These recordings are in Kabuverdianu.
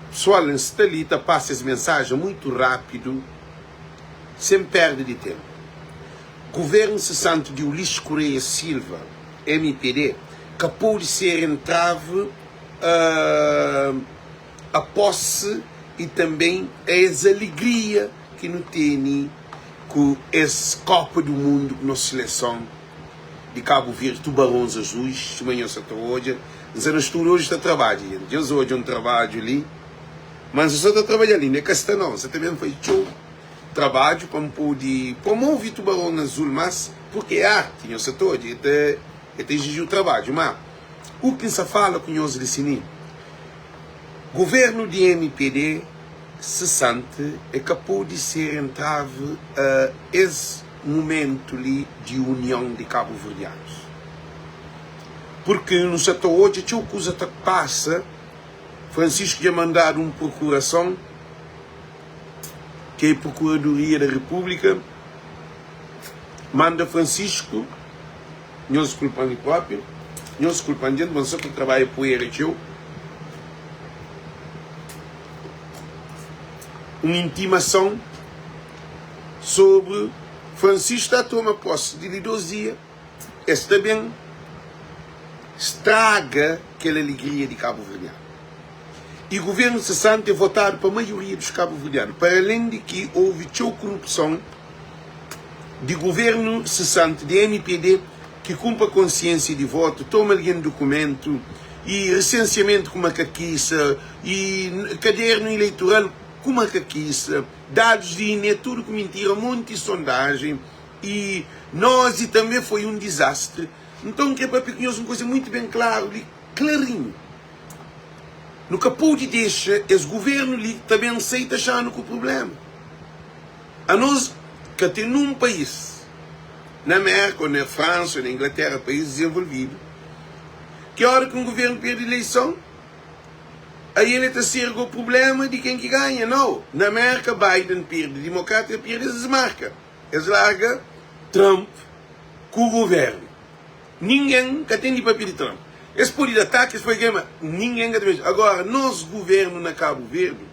Pesoal, N sta li ta pasa es mensajen muitu rápidu, sen perda di tenpu. Guvernu sesanti di Ulisses Correia Silva, mpd, ka pode ser entrave a a posse y tanben a es alegria ki nu tene ku es Kopa du Mundu ku nos seleson di Kabu Verdi, Tubarons Azuis, suma nhos sa ta odja. N sta na studu oji ta trabadja, jenti. Nhos odja un trabadju li, ma N sa ta trabadja-l inda, e ka sta nau. N sa ta ben fai txeu trabadju pa N pode promove Tubaron Azul mas, purki é arti, nhos sa ta odja, e ta e ta iziji-u trabadju. Ma u ki N sa fala ku nhos li sini, Guvernu di mpd sesante e ka pode ser entrave a es mumentu li di union di kabuverdianus. Purki nu sa ta odja txeu kuza ta pasa, Francisco dja mandadu un prokurason, ki é Prokuradoria da Repúblika, manda Francisco, nhos diskulpa-m li propi, nhos diskulpa-m djent, ma N sa ta trabadja puera txeu, un intimason sobri Francisco ta toma posse di li 2 dia es ta ben straga kel alegria di kabuverdianu e governo cessante é votado pa maioria dos kabuverdianu para além di ki houve txeu korupson di governo cessante di mpd ki kunpra konsiensia di voto toma algen dukumentu e resensiamentu ku makakisa e kadernu eleitoral ku makakisa Dadus di INE tudu ku mintira, monti sondajen y nos y tanbe foi un dizastri. Nton N kre papia ku nhos un kuza muitu ben klaru li, klarinhu. Nu ka pode dexa es guvernu li ta ben sai ta xa-nu ku prublema. Anos ka ten nun país na Merka o na Fransa o na Inglatera, país dizenvolvidu, ki ora ki un guvernu perde ileison, Aí ele ta ser go problema di ken ki ganha. Nau, na Merka Biden pirdi, Dimokrata pirdi, es dismarka, es larga Trump ku guvernu. Ningen ka ten di papia di Trump. Es podi da ataki, es podi kema, ma ningen ka ta mexe. Agora, nos guvernu na Kabu Verdi,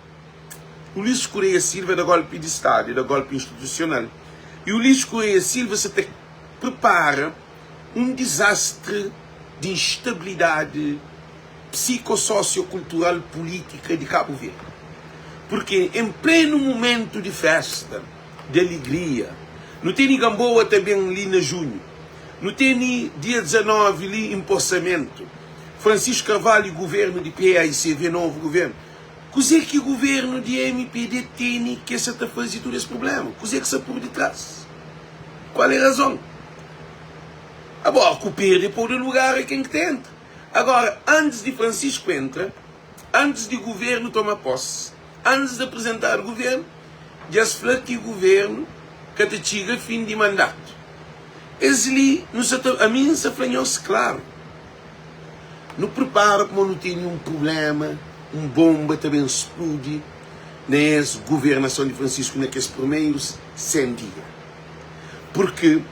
Ulisses Correia Silva da golpi di stadu, da golpi institusional. E Ulisses Correia Silva sa ta prepara un dizastri di instabilidadi psiko-sosio-kultural pulítika di Kabu Verdi. Purke en plenu mumentu di festa, di aligria, nu tene Gamboa ta ben li na junhu, nu tene dia 19 li inposamentu, Francisco Carvalho i guvernu di paicv, novu guvernu. Kuze ki guvernu di mpd tene ke sa ta faze tudu es prublema? Kuze ki sa pur di tras? Kual e razon? Abo, ku perde pode lugar e ken ki ta entra. Agora, antis di Francisco entra, antis di governo toma posse, antis di apresentadu governo, dja es fla ki governo ka ta txiga fin di mandato. Es li, nu sa ta, ami N sa fla nhos klaru, nu prepara pamo nu tene un problema, un bomba ta ben spludi na es governason di Francisco na kes primerus 100 dia. Purki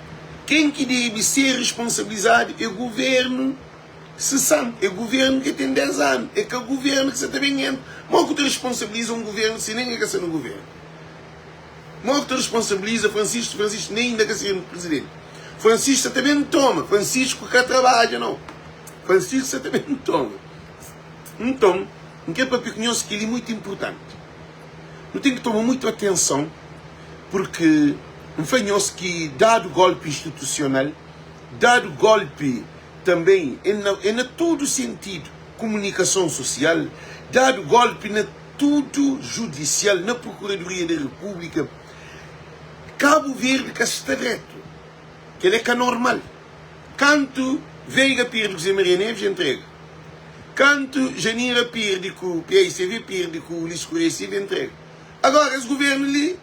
ken ki debe ser responsabilizadu é guvernu sesante, é guvernu ki ten 10 anu, é ka guvernu ki sa ta ben entra. Mo ku ta responsabiliza un guvernu si nen e ka sta na guvernu? Mo ku ta responsabiliza Francisco si Francisco nen inda ka ser presidenti? Francisco sa ta ben toma, Francisco ka trabadja nau, Francisco sa ta ben toma. Nton, N kre papia ku nhos kel-li muitu inpurtanti. Nu ten ki toma muitu atenson purki N fla nhos ki dadu golpi institusional, dadu golpi tanben é na tudu sentidu, kumunikason sosial, dadu golpi na tudu judisial, na Prokuradoria da Repúblika. Kabu Verdi ka sta dretu, kel é ka normal. Kantu Veiga pirdi ku Zé Maria Neves, entrega. Kantu Janira pirdi ku PICV, pirdi ku Ulisses Correia Silva, entrega. Agora es governo li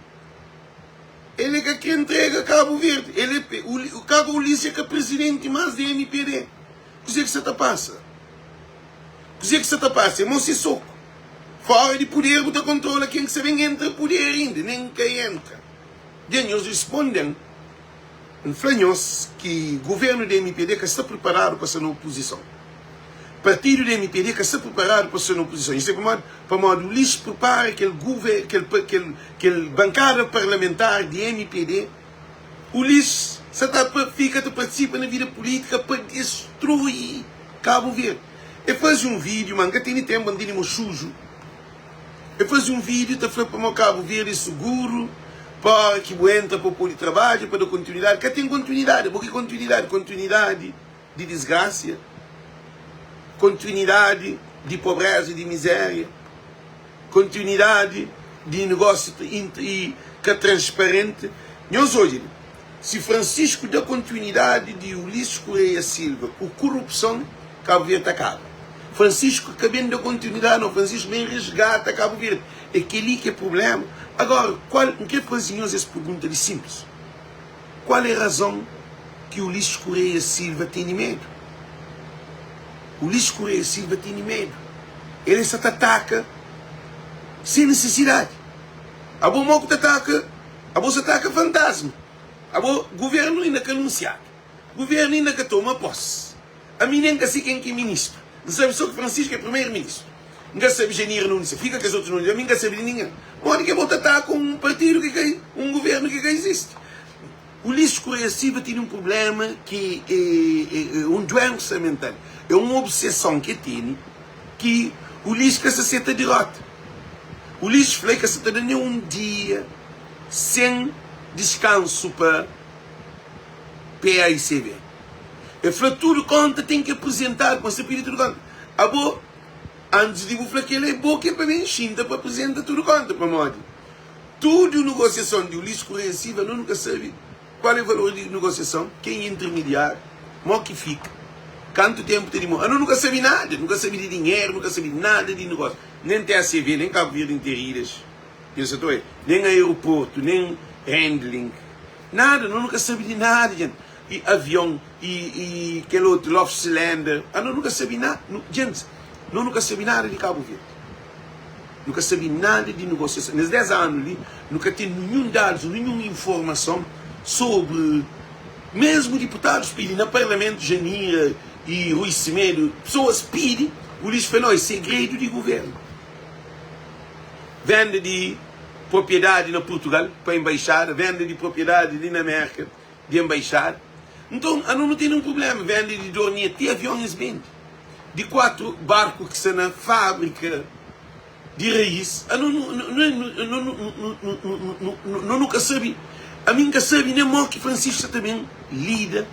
ele ka kre entrega Cabo Verde, ele é Cabo Ulisses é ka presidente mas de MPD. Kuze ki sa ta pasa? Kuze ki sa ta pasa? É mo se soco. Fora di poder bu ta controla ken ki sa ben entra poder inda, nen ka entra. Dja nhos responden. N fla nhos ki governo di MPD ka sta preparado pa sta na oposison. Partidu di mpd ka sta priparadu pa sta na opozison. Isto é pamodi? Pamodi Ulisses pripara kel guve, kel, kel, kel bankada parlamentar di mpd. Ulisses sa ta fika ta partisipa na vida pulítika pa distrui Kabu Verdi. E faze un vídiu, ma N ka tene tenpu, N tene mo suju. E faze un vídiu ta fla pamo Kabu Verdi é suguru, pa ora ki bu entra pa bu pode trabadja, pa da kontinuidadi. Ka ten kontinuidadi. Bo ki kontinuidadi? Kontinuidadi di disgrasia, kontinuidadi di pobreza i di mizeria, kontinuidadi di negósiu i ka transparenti. Nhos odja li, si Francisco da kontinuidadi di Ulisses Correia Silva ku korupson, Kabu Verdi ta kaba. Francisco ka ben da kontinuidadi, nau, Francisco ben resgata Kabu Verdi. É kel-li ki é prubléma. Agora, kual, N kre faze nhos es pergunta li sinplis. Qual é razon ki Ulisses Correia Silva tene medu? Ulisses Correia Silva tene medu. El sa ta ataka sen nisisidadi. Abo mo ku ta ataka, abo sa ataka fantasma. Abo governu inda ka anunsiadu. Governu inda ka toma posi. Ami nen ka si ken ki ministru. N sabe so ki Francisco é primeiro ministru. N ka sabe Janira na undi sa fika, kes otus na undi. Ami N ka sabe di ningen. Modi ki bo ta ataka un partidu ki ka, un guvernu ki ka izisti? Ulisses Correia Silva tene un prublema ki é un duensa mental, é un obseson ki el tene ki Ulisses ka sa seta dirota. Ulisses fla el ka sa ta da nen un dia sen diskansu pa PAICV. El fla tudu konta ten ki aprizentadu, ma sta pidi tudu konta. Abo, antis di bu fla kel-la, é bo ki é pa ben xinta pa aprizenta tudu konta, pamodi tudu nugosiason di Ulisses Correia Silva, no nu ka sabe kual é valor di nugosiason, ken é intermediáriu, mo ki fika, kantu tenpu ta dimora. Ano nu ka sabe nada, nu ka sabe di dinheru, nu ka sabe nada di nugósiu, nen TACV, nen Cabo Verde Interilhas, nhos sa ta oia, nen aeroportu, nen handling, nada, no nu ka sabe di nada, djenti. I avion i i kel otu Love Cylinder ah no nu ka sabi na nu djentis no nu ka sabi nada di Cabo Verde nu ka sabi nada di negosiason nes 10 anu li nu ka ten ninhun dadus ninhun informason sobri mesmu diputadus pidi na parlamentu Janira i Rui Semedo pesoas pidi Ulisses fla no é segredu di governu venda di propriedadi na Portugal pa embaixada venda di propriedadi li na Merka di enbaixada. Nton, anu nu tene un prubléma, venda di Dornier ti avion es bende. Di 4 barku ki sta na fábrika di raís, anu nu nu ka sabe, ami N ka sabe nen mo ki Francisco sa ta ben lida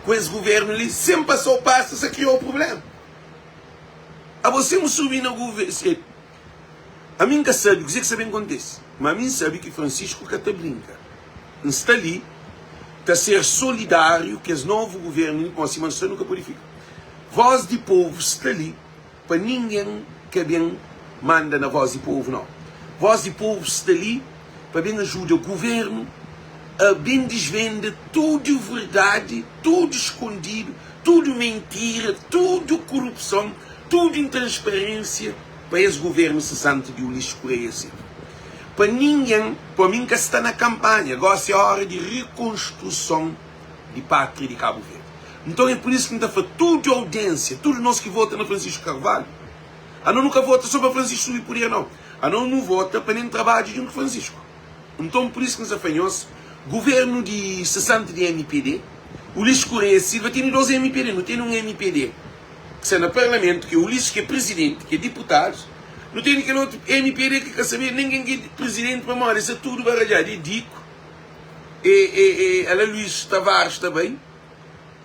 ku es guvernu li, sen pasa o pasa sa kria o prubléma. Abo sen bu subi na guvernu. Ami N ka sabe kuzê ki sta ben kontise, má ami N sabe ki Francisco ka ta brinka. N sta li ta ser solidáriu ku es novu guvernu li, pamodi sima N sta nu ka pode fika. Vós di povu sta li pa ningen ka ben manda na vós di povu, nau. Vós di povu sta li pa ben ajuda guvernu a ben disvenda tudu verdadi, tudu skondidu, tudu mentira, tudu korupson, tudu intransparênsia. Pa es governo sesante di Ulisses Correia Silva pa ningen pa mi nka sta na kampanha gosi é ora di rekonstruson di pátria di Cabo Verde nton é por isso ki nta fla tudu audiência tudu nos ki vota na Francisco Carvalho ano nu ka vota so pa Francisco subi poder nau ano nu vota pa nen trabadja djuntu ku Francisco nton por isso ki nsa fla nhos governo di sesante di mpd Ulisses Correia Silva tene 2 mpd nu tene un mpd ki sta na parlamentu, ki é Ulisses ki é prizidenti, ki é diputadus, nu tene kel otu mpd ki ka sabe nen ken ki é prizidenti pamodi es sta tudu baradjadu, é Dico, é é é ala Luís Tavares ta bai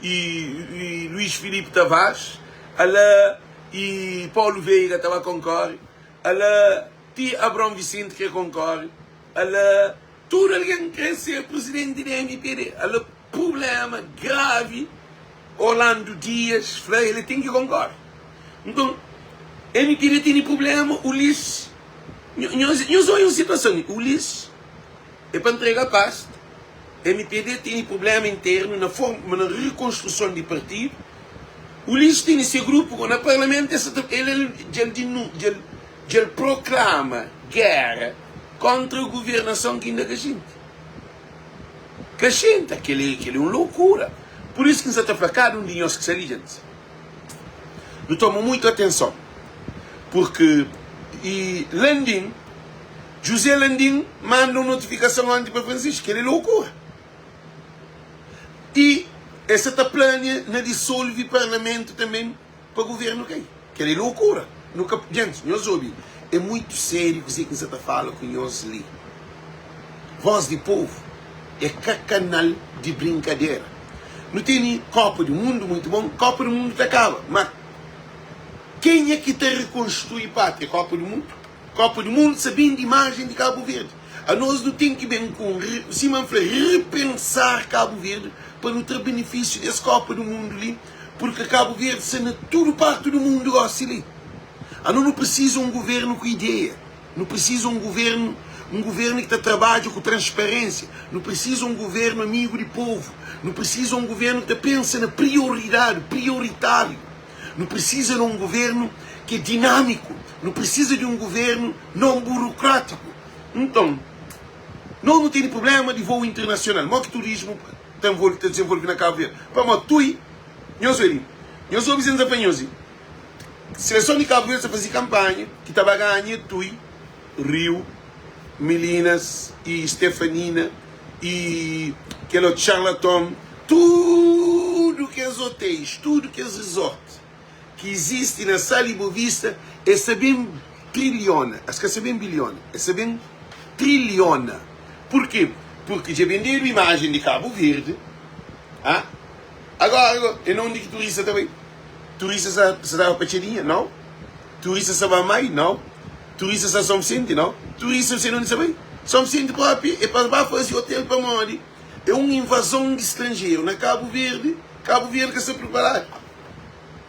e e Luís Filipe Tavares, ala e Paulo Veiga ta ba konkore, ala ti Abrão Vicente kre konkore, ala tudu algen kre ser prizidenti di mpd, ala Prublema gravi Orlando Dias fla el ten ki konkorda. Nton MPD tene prublema Ulisses nhos odja un situason li Ulisses é pa ntrega pasta MPD tene prublema internu na forma na rekonstruson di partidu Ulisses tene se grupu na parlamentu el dja el proklama gera kontra guvernason ki inda ka xinti. Ka xinta, kel-li é un lokura. Pur isu ki N sa ta fla kada un di nhos ki sta li, djentis. Nu toma muitu atenson purki i Landim, José Landim manda un notifikason onti pa Francisco, kel é loucura. I es sa ta plania na disolvi parlamentu tanben pa guvernu kai. Kel é loucura. Nu ka, gentis, nhos obi, é muitu sériu kuzê ki N sa ta fala ku nhos li. Voz di povu é ka kanal di brinkadera. Nu tene Kopa di Mundu muitu bon, Kopa di Mundu ta kaba, ma kenha ki ta rekonstrui pátria? Kopa di Mundu? Kopa di Mundu sa ben di imajen di Kabu Verdi. Anos nu ten ki ben ku un, sima N fla, repensar Kabu Verdi pa nu tra benefisiu di es Kopa di Mundu li, purki Kabu Verdi sta na tudu parti di mundu gosi li. Anos nu prisiza un guvernu ku ideia, nu prisiza un guvernu, un guvernu ki ta trabadja ku transparênsia, nu prisiza un guvernu amigu di povu, nu prisiza un guvernu ki ta pensa na prioridadi, prioritáriu. Nu precisa de um governo ki é dinâmico. Nu precisa de um governo não burocrático. Nton, nos nu tene problema di voo internacional. Mo ki turismo ta envolve, ta desenvolve na Cabo Verde? Pamodi tui, nhos obi, nhos obi sen pa nhos, seleção di Cabo Verde ta faze campanha ki ta ba ganha tui, Rio, Milinas e Stefanina e kel otu Charlaton, tudu kes hotéis, tudu kes resort ki izisti na Sal y Bovista, es ta ben triliona, es ka sa ben biliona, es ta ben triliona. Purki? Purki dja bendedu imajen di Kabu Verdi, ah, agora é na undi ki turista ta bai? Turista sa ta ba pa Txadinha? Nau. Turista sa ba Mai? Nau. Turista sta São Vicente? Nau. Turista nse undi sa bai? São Vicente propi é pa ba faze hotel pamodi é un invazon di stranjeru na Kabu Verdi. Kabu Verdi ka sta preparadu.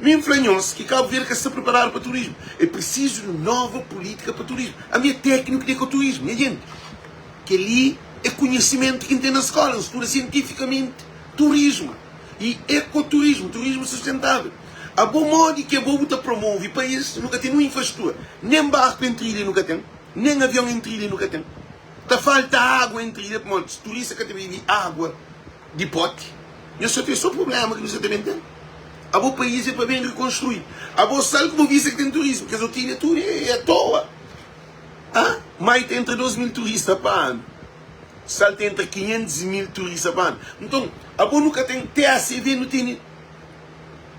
Mi N fla nhos ki Kabu Verdi ka sta preparadu pa turismu. É prisizu di un nova politika pa turismu. Ami é tekniku di ekoturismu, nha jenti. Kel-li é konhisimentu ki N ten na skola. N studa sientifikamenti turismu i ekoturismu, turismu sustentável. Abo modi ki abo bu ta promove país nu ka ten un infrastrutura, nen barku entri ilha nu ka ten, nen avion entri ilha nu ka ten. Ta falta agua entri ilha pamodi turista ka ta bebe agua di poti. Nhos sa ten so problema ki nu sa ta ben ten. Abo país é pa ben rekonstrui. Abo sal ku bo vista ki ten turismu, kes otu ilha tudu é atoa. Ah, mai ta entra 2000 turista pa anu. Sal ta entra 500 mil turista pa anu. Nton, abo nu ka ten TACV nu tene.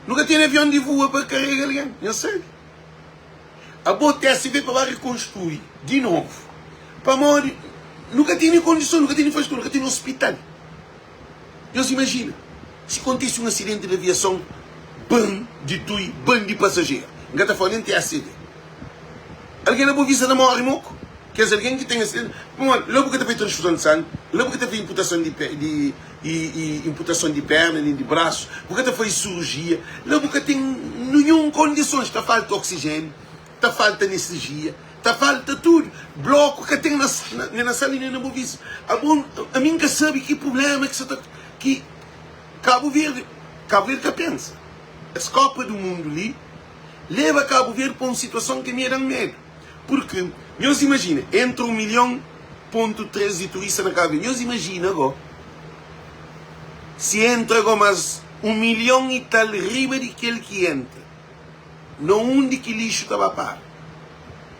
Nu ka tene avion di vua pa karega algen, nhos sabe. Abo TSV pa ba rekonstrui di novu, pamodi nu ka tene kondison, nu ka tene infrastrutura, nu ka tene ospital. Nhos imajina si kontise un asidenti di aviason, ban di tui, ban di pasajeru. N ka ta fala nen TSV. Algen na Boavista ta móre moku. Kes algen ki ten asidenti, pamodi la bu ka ta fai transfuzon di sangi, la bu ka ta fai inputason di di i inputason di perna nen di brasu, bu ka ta fai surujia, la bu ka ten ninhun kondisons, ta falta oksijéniu, ta falta anestejia, ta falta tudu, bloku ka ten na nen na sal i nen na Boavista. Abo, ami N ka sabe ki prubléma ki sa ta ki Kabu Verdi, Kabu Verdi ka pensa, es Kopa du Mundu li leba Kabu Verdi pa un situason ki mi e da-m medu. Purki, nhos imajina, entra 1 milhon pontu 3 di turista na Kabu Verdi. Nhos imajina go, si entra go mas 1 milhon i tal riba di kel ki entra, na undi ki lixu ta ba para?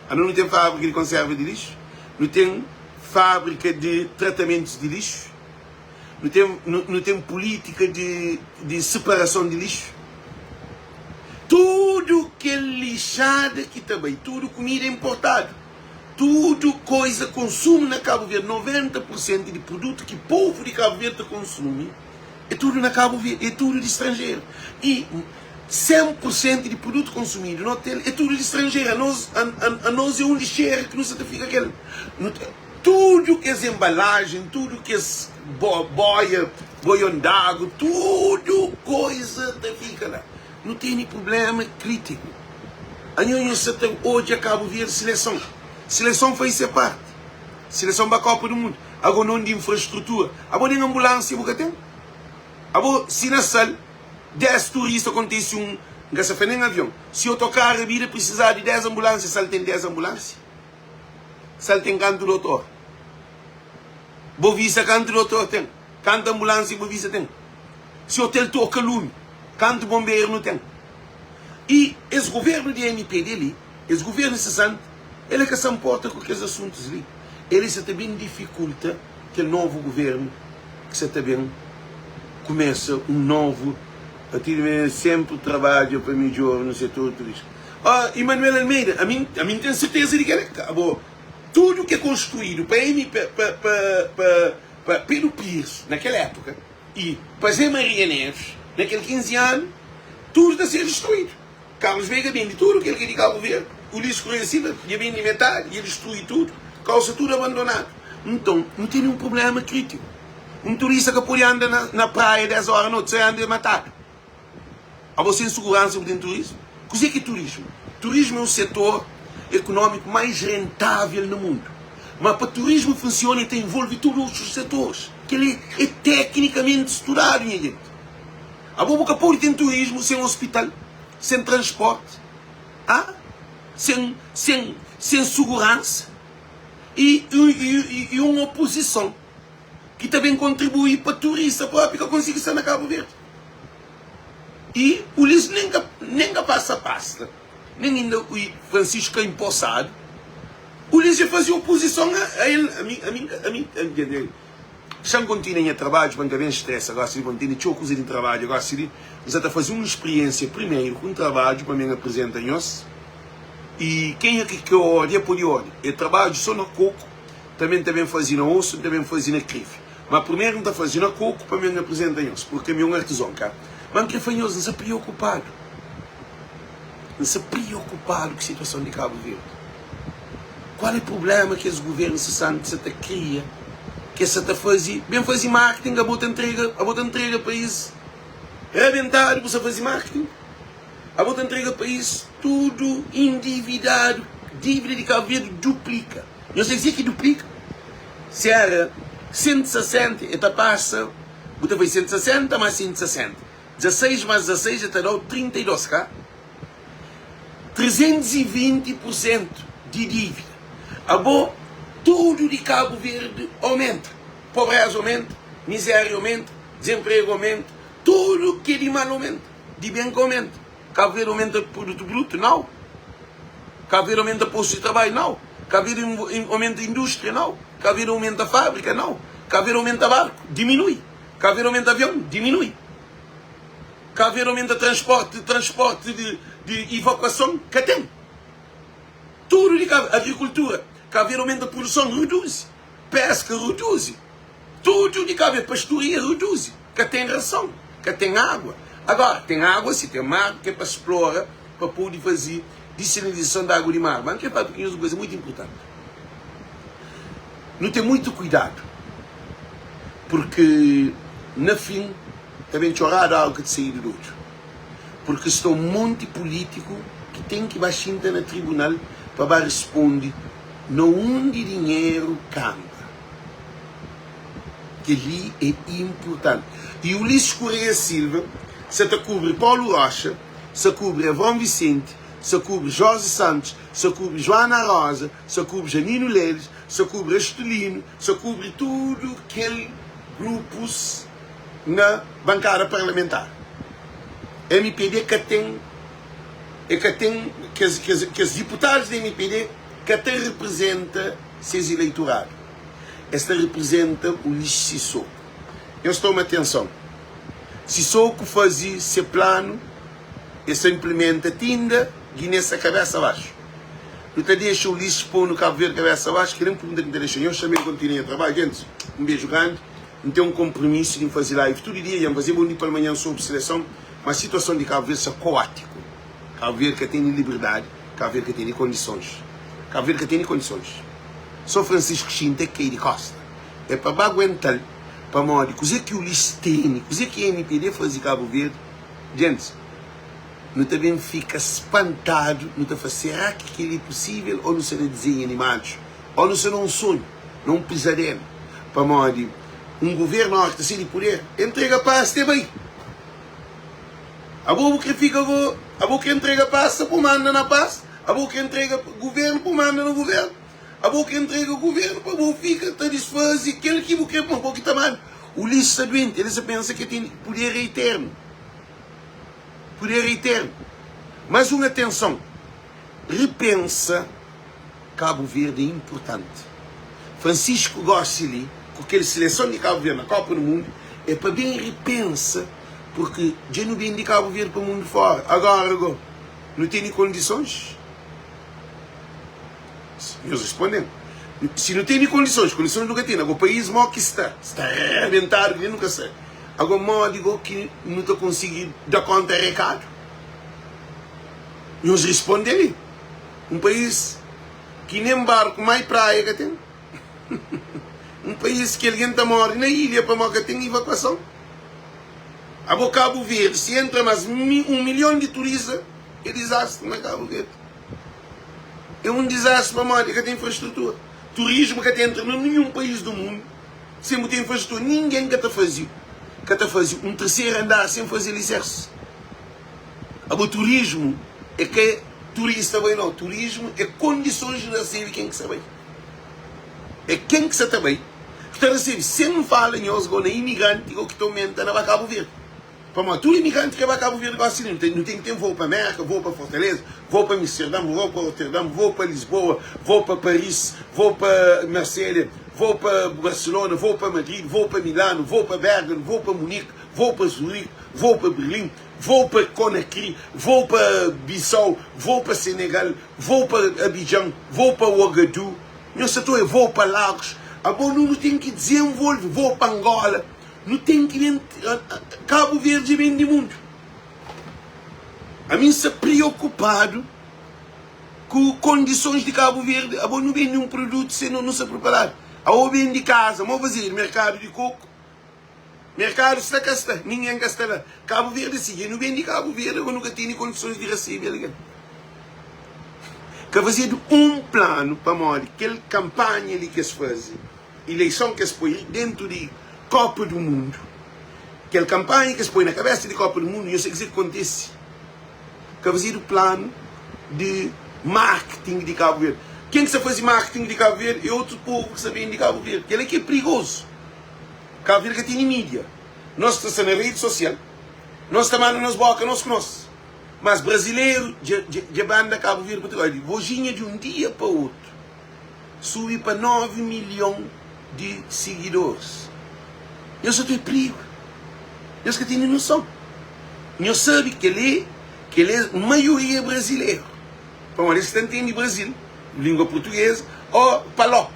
Ano nu ten fábrika di konserva di lixu? Nu ten fábrika di tratamentus di lixu? Nu ten, nu, nu ten pulítika di, di separason di lixu. Tudu kel lixada ki ta bai, tudu kumida inportadu, tudu koiza konsumu na Kabu Verdi, 90 pur sentu di produtu ki povu di Kabu Verdi ta konsumi é tudu na Kabu Verdi, é tudu di stranjeru. I 100 pur sentu di produtu konsumidu na otel é tudu di stranjeru. Anos, anos é un lixera ki nu sa ta fika kel. Nu ta. Tudu kes embalajen, tudu kes boia, boion d'agu, tudu koiza ta fika la. Nu tene prublema kritiku. Anho nho sa ta odja Kabu Verdi sileson. Sileson fai se parti. Sileson ba Kopa du Mundu. Ago non di infrastrutura. Abo nen ambulansia bu ka ten. Abo si na sal 10 turista kontisi un, N ka sa fla nen avion. Si otokaru rabida prisizadu di 10 ambulansia, sal ten 10 ambulansia? Sal ten kantu dotor? Bovisa kantu dotor ten? Kantu ambulansia Bovisa ten? Si otel toka lumi, kantu bomberu nu ten? I. Es governu di mpd li, es governu sesant, el é ka sa nporta ku kes asuntus li. El sa ta ben difikulta kel novu governu ki sa ta ben kumesa un novu Senpri trabadja pa midjora no setor turístiku. Oh, Emanuel Almeida, ami, ami N ten serteza di kel-la. Abo, tudu ki é konstruídu pa M, pa, pa, pa, pa, pa Pedro Pires na kel époka i pa Zé Maria Neves na kel 15 anu, tudu ta ser distruídu. Carlos Veiga bende tudu kel ki é di Kabu Verdi, Ulisses Correia Silva dja bende metadi, dja distrui tudu, kau sta tudu abandonadu. Nton, nu tene un prubléma krítiku. Un turista ka pode anda na, na praia 10 óra noti, sô e anda e matadu. Abo sen suguransa bu ten turismu? Kuzê ki é turismu? Turismu é un setor ekonómiku mais rentável na mundu. Ma pa turismu funsiona e ta envolve tudu otus setoris. Kel-li é teknikamenti studadu, nha jenti. Abo bu ka pode ten turismu sen ospital, sen transporti, ah, sen, sen, sen suguransa i, i, i un opozison ki ta ben kontribui pa turista propi ka konsigi sta na Kabu Verdi. I Ulisses nen ka, nen ka pasa pasta, nen inda Francisco ka inposadu, Ulisses dja faze opozison a el. Ami, ami, ami, ami, Xa-m kontinua nha trabadju pa N ka ben stresa Gosi li pa N tene txeu kuza di trabadju Gosi li N sa ta faze un spriensia primeru ku un trabadju pa mi N aprizenta nhos I kenha ki ke ôdia pode ôdia E trabadju so na koku Tanbe N ta ben faze na osu N ta ben faze na krifi Ma primeru N ta faze na koku pa mi N aprizenta nhos Purki ami é un artizon ka Ma N kre fla nhos N sa priokupadu N sa priokupadu ku situason di Kabu Verdi. Kual é prublema ki es guvernu sesanti sa ta kria ki es sa ta faze ben faze marketing abo ta ntrega abo ta ntrega país rabentadu bu sa faze marketing abo ta ntrega país tudu endividadu dívida di Cabo Verde duplika nhos sabe si ki duplika si era 160 e ta pasa bu ta faze 160 mas 160 16 mas 16 e ta dau 32 ka 320 pur sentu di dívida. Abo tudu di Kabu Verdi aumenta, pobreza aumenta, mizéria aumenta, dizenpregu aumenta, tudu ki é di mal aumenta, di ben ka aumenta. Kabu Verdi aumenta produtu brutu? Nau. Kabu Verdi aumenta postu di trabadju? Nau. Kabu Verdi aumenta indústria? Nau. Kabu Verdi aumenta fábrika? Nau. Kabu Verdi aumenta barku? Diminui. Kabu Verdi aumenta avion? Diminui. Ka haver aumenta transporte, transporte de, de evacuação, ka tem. Tudo de ka, agricultura, ka haver aumenta produção, reduz. Pesca, reduz. Tudo de ka haver, pastoria, reduz. Ka tem ração, ka tem água. Agora, tem água se tem mar que é para explora, para poder fazer desalinização da água de mar. Mas não quer falar porque é uma coisa muito importante. Não tem muito cuidado, porque na fim Ta ben txoradu agu ki ta saídu di odju, purki sta un monti pulítiku ki ten ki ba xinta na tribunal pa ba risponde na undi dinheru kanba. Kel-li é inpurtanti. I Ulisses Correia Silva sa ta kubri Paulo Rocha, sa kubri Avron Vicente, sa kubri Jorge Santos, sa kubri Joana Rosa, sa kubri Janino Leles, sa kubri Astolino, sa kubri tudu kel grupus. Na bankada parlamentar mpd ka ten e ka ten kes kes kes diputadus di mpd ka ta reprezenta ses ileitoradu es ta reprezenta Ulisses Sissoko nhos toma atenson Sissoko faze se planu e sa implementa tinda Guiné sta kabesa baxu nu ta dexa Ulisses ponu Cabo Verde kabesa baxu kel-li é un pergunta ki N ta dexa nhos tanbe kontinua nha trabadju gentis un beju grandi. N ten un konpromisu di N faze live tudu dia, dja N fazeba un di palmanhan sobri seleson, ma situason di Kabu Verdi sta koátiku. Kabu Verdi ka tene liberdadi, Kabu Verdi ka tene kondisons. Kabu Verdi ka tene kondisons. So Francisco xinta e kai di kosta. É pa ba aguenta-l, pamodi kuze ki Ulisses tene, kuze ki mpd faze Kabu Verdi, gentis, nu ta ben fika spantadu, nu ta fla, será ki kel-li é pusível ô nu sta na dizenhu animadus, ô nu sta na un sonhu? Na un pizadelu. Pamodi un guvernu óras ki ta sai di puder, e ntrega pasta e bai. Abo bu kre fika go, abo kre ntrega pasta bu manda na pasta, abo kre ntrega guvernu bu manda na guvernu, abo kre ntrega guvernu pa bo fika ta disfaze kel ki bu kre, ma bo ki ta manda. Ulisses sta duenti, el sa pensa ke ten puder é iternu. Puder é iternu. Mas un atenson, repensa Kabu Verdi é inpurtanti. Francisco gosi li ku kel sileson di Kabu Verdi na Kopa du Mundu é pa ben repensa purki dja nu ben di Kabu Verdi pa mundu fora. Agora go nu tene kondisons? Nhos responde-m. Si nu tene kondisons, kondisons nu ka tene. Ago país mo ki sta? Sta rebentadu ki nen nu ka sabe. Ago modi go ki nu ta konsigi da konta rekadu? Nhos responde li. Un país ki nen barku mai praia ka ten. Un país ki algen ta more na ilha pamodi ka ten ivakuason. Abo Kabu Verdi, si entra mas un milhon di turista, é dizastri na Kabu Verdi. É un dizastri pamodi ka ten infrastrutura. Turismu ka ta entra na ninhun país du mundu sen bu ten infrastrutura. Ningen ka ta faze ka ta faze un terseru andar sen faze alisersi. Abo turismu é ka turista bai nau. Turismu é kondisons di rasebe ken ki sta bai. É ken ki sa ta bai ki ta rasebe. Sen fala nhos go na imigranti go ki ta omenta na ba Kabu Verdi. Pamodi tudu imigranti ki ba Kabu Verdi gosi li, nu ten ki ten voo pa Merka, voo pa Fortaleza, voo pa Amsterdam, voo pa Roterdam, voo pa Lisboa, voo pa Paris, voo pa Marselha, voo pa Barcelona, voo pa Madrid, voo pa Milano, voo pa Bergamo, voo pa Munique, voo pa Zurique, voo pa Berlim, voo pa Conakry, voo pa Bissau, voo pa Senegal, voo pa Abidjan, voo pa Ouagadougou, nhos sa ta oia, voo pa Lagos. Abo nu nu ten ki dizenvolve, voo pa Angola. Nu ten ki ben Kabu Verdi é ben di mundu. Ami N sta priokupadu ku kondisons di Kabu Verdi. Abo nu bende un produtu sen nu sta priparadu. Abo bende kaza, mo fazedu merkadu di koku. Merkadu sta ka sta, ningen ka sta la. Kabu Verdi é si, dja nu bende Kabu Verdi, abo nu ka tene kondisons di rasebe algen. Ka fazedu un planu pamodi kel kanpanha li ki es faze. Ileison ki es poi dentu di Kopa du Mundu, kel kanpanha ki es poi na kabesa di Kopa du Mundu, nhos sabe kuzê ki kontise? Ka fazedu planu di marketing di Kabu Verdi. Ken ki sta faze marketing di Kabu Verdi é otu povu ki sta bende Kabu Verdi. Kel-la ki é prigozu. Kabu Verdi ka tene mídia. Nos ta sta na redi sosial, nos ta manda nos boka nos ku nos. Mas brazileru dja banda Kabu Verdi pa tudu. Olha, Vojinha di un dia pa otu. subi pa 9 milhon di sigidoris. Nhos sa ta prigu. Nhos ka tene noson. Nhos sabe kel-li, kel-li é maioria é brazileru. Pamodi es ka ta ntende Brazil, lingua purtugeza ô palop.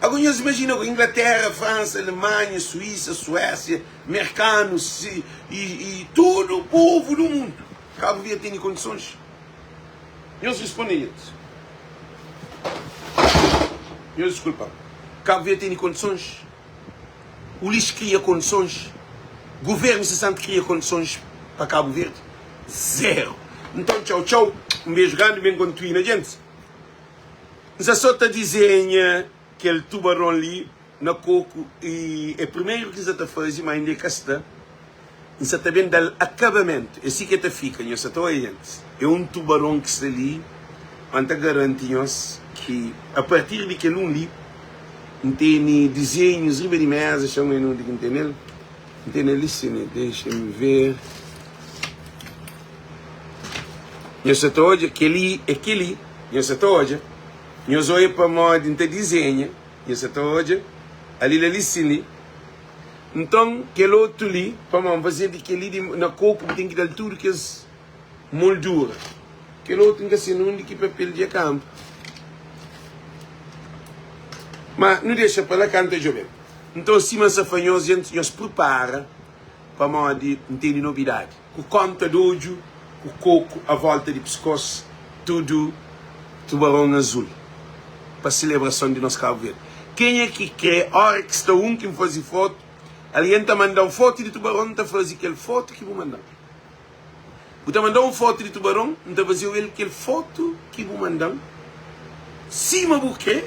Agora nhos imajina agora Inglaterra, Fransa, Alemanha, Suísa, Suésia, merkanus i, i tudu povu du mundu. Kabu Verdi tene kondisons? Nhos responde nhos. Nhos diskulpa-m. Kabu Verdi tene kondisons? Ulis kria kondisons? Guvernu sesante kria kondisons pa Kabu Verdi? Zeru! Nton, txau txau, un beju grandi, ben kontuina djentis. N sa so ta dizenha kel tubaron li na koku i e primeru ki N sa ta faze, ma inda e ka sta. N sa ta ben da-l akabamentu. É si ki e ta fika. Nhos sa ta oia, gentis? É un tubaron ki sta li, ma N ta garanti nhos ki apartir di kel un li, N tene dizenhus riba di meza. Xa-m oia undi ki N tene-l. N tene-l li sin. Dexa-m ver. Nhos sa ta odja? Kel-li é kel-li. Nhos sa ta odja? Nhos oia pamodi N ta dizenha. Nhos sa ta odja? Ali la li sin li. Nton, kel otu li, pamodi N faze di kel-li di na koku, bu ten ki da-l tudu kes moldura. Kel otu N ka se nundi ki papel dja kanpa. Ma nu dexa pa la kantu e djobe-m. Nton, sima N sa fla nhos, dja nhos pripara, pamodi N tene nobidadi. Ku konta di odju, ku koku a volta di piskos, tudu tubaron azul pa selebrason di nos Kabu Verdi. Kenha ki kre, ora ki sta un ki N faze fotu, algen ta manda-m fotu di tubaron, N ta faze kel fotu ki bu manda-m. Bu ta manda-m un fotu di tubaron, N ta faze-u el kel fotu ki bu manda-m, sima bu kre,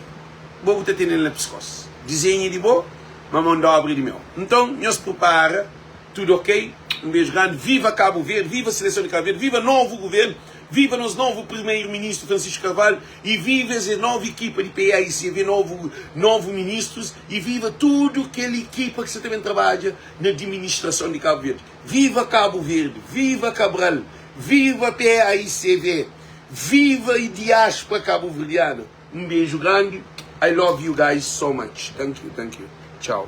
bo bu ta tene-l na piskos. Dizenhu é di bo, ma mon d'obra é di meu. Nton, nhos pripara, tudu ok. Un beju grandi. Viva Kabu Verdi, viva seleson di Kabu Verdi, viva novu guvernu, viva nos novu primeru-ministru Francisco Carvalho. E viva es novu ekipa di PAICV, novu novu ministrus e viva tudu kel ekipa ki sa ta ben trabadja na diministrason di Kabu Verdi. Viva Kabu Verdi, viva Cabral, Viva PAICV! Viva i diáspora kabuverdiana! Um beijo grande. I love you guys so much. Thank you, thank you. Tchau.